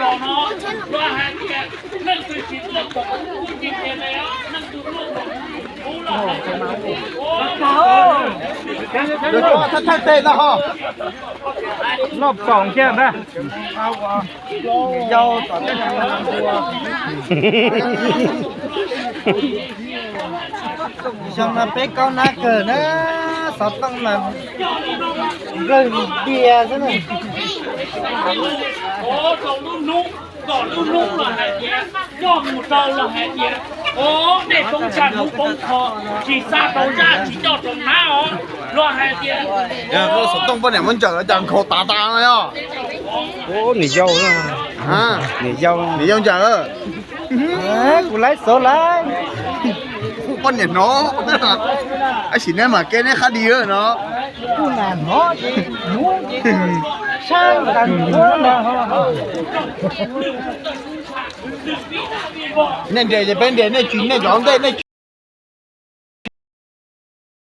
ດອກເນາະ ວ່າຫາເກຍ ນັ້ນຄືຊິລວບຂອງຜູ້ຈິງແທ້ແລ້ວ ນັ້ນຄືລວບຂອງຜູ້ລະຫາຍ. ໂອ້ ດຽວຈະວ່າຖ້າ ຖ້າເຕະລະເນາະ ຮອບສອງແກ້ວນະ. ເຍົາວຕໍ່ໄດ້ທາງລຳຕົວ ຊ່ວງມາເປັກເກົາໜ້າເກີນນະ ສາວຕ້ອງມາເບິ່ງເບຍຊະໜ່ອຍ. ໂອ້ ເຂົາລຸ້ນນຸ້ງ ເຂົາລຸ້ນນຸ້ງລະຫາຍເດ ເຈົ້າໝູ່ເຈົ້າລະຫາຍເດ. ໂອ້ ເດັກຕົງສັນໜູຕົງເຄາະ ຂີ້ຊາຕົງຢາຂີ້ເຈົ້າຕົງໜາ ເນາະ ລະຫາຍເດ. ເອີ ເຂົາສົມຕ້ອງບໍ່ແໜ້ມັນເຈີອາຈານເຂົາຕາຕາເນາະ. ໂອ້ ໜີເຍົານະ ຮະ ໜີເຍົາ ໜີເຍົາຈາ ເອີ ເອີ ກູໄລໂຊໄລ ປ້ອນຫຍັງເນາະ ອາຊີບແນມາແກ້ໃນຄະດີເອີເນາະ ກູໜາເນາະ ໝູ ຊ້າງກັນໂຄນເນາະ ແນ່ນເດ ຈະເປັນເດ ແນ່ຈິງ ແນ່ຈອງເດ ແນ່